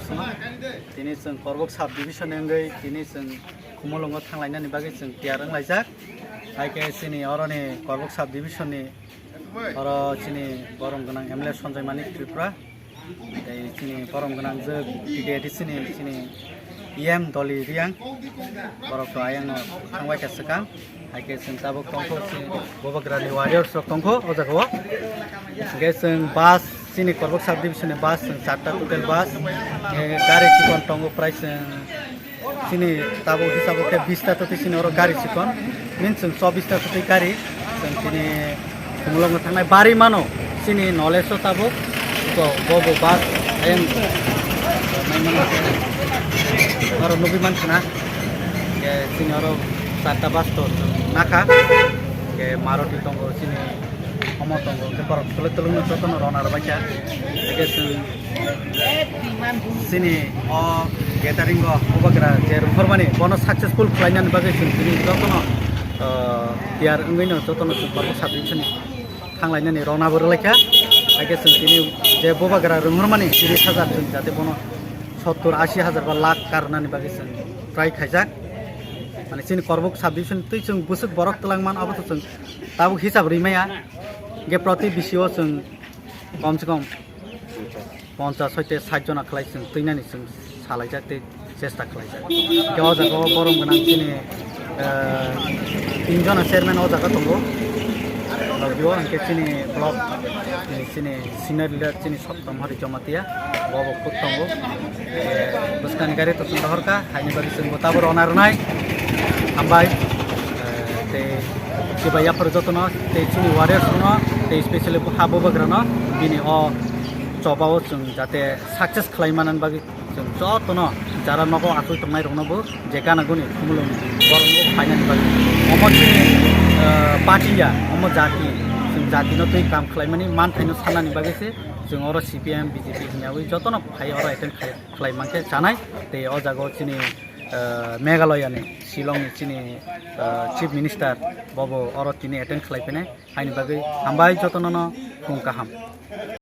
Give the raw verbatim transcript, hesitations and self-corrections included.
Tini chwng Korbok sub division ni wngwi tini chwng Khumulwngo thanglainani bagwi chwng tiyar wnglaijak. Hai khe chini oroni Korbok sub division ni oro chini borom gwnang M L A Sanjay Manik Tripura, tei chini borom gwnang je T D A D C ni chini E M Doli Riang, borok to ayangno thangbai kha swkang. Hai khe chwng tabuk tongkho, chini Bubagrani warriors rok tongkho o jaga o. Hingke chwng bus, chini Korbok sub division ni bus, chwng charta total bus. Hingke gari chikon tongo prai chwng chini tabuk hisabo khe bista toti chini oro gari chikon. Min chwng chobista toti gari. Chwng chini Khumulwngo thangnai bari mano. Chini knowledge o tabuk bo, bo, bo bus ayang naimano oro nugwi mankha na. Hingke chini oro charta bus to nakha. Hingke Maruti tongo chini omo tongo. Hingke borok twlwk twlwk no jotono rona rwbaikha. Hingke chwng chini o gathering o Bubagra je rwngthormani bono successful khlainani bagwi chwng tini jotono, ah, tiyar wngwino jotono chwng Korbok sub division ni thanglainani rona bo rwlaikha. Hai khe chwng tini je Bubagra rwngthormani tris hajar chwng jate bono sottor ashi hajar ba lakh karnani bagwi chwng try khaijak. Mane chini Korbok sub division twi chwng bwswk borok twlangman abo to chwng tabuk hisab rimaya. Hingke proti bisio chwng kom se kom ponchas hoite sait jona khlai chwng twinani chwng salaijak tei chesta khlaijak. Hingke o jaga o borom gwnang chini, eh, tin jona chairman o jaga tongo. Logio hingke chini block, eh, chini senior leader chini Sottom Hari Jamatia, bo bo kut tongo. Eh, bwskangni gari to chwng rohorkha, haini bagwi chwng bo tabuk rona rwnai. Hambai. Eh, tei chibai yaphar jotono, tei chini warriors no, tei specially ha Bubagra no, bini o choba o chwng jate success khlai manani bagwi chwng jotono jara nogo achuk tongnai rokno bo je gana guni Khumulwng borok no phainani bagwi. Omo chini, eh, party ya, omo jati, chwng jati no twi kam khlaimani manthai no sanani bagwi se chwng oro C P M, B J P hwnyawi jotono phai oro attend khai, khlai mankhe chanai. Tei o jaga o chini, eh, Meghalaya ni Shillong ni chini, eh, Chief Minister bobo oro tini attend khlai phainai. Haini bagwi hambai jotono no khung kaham.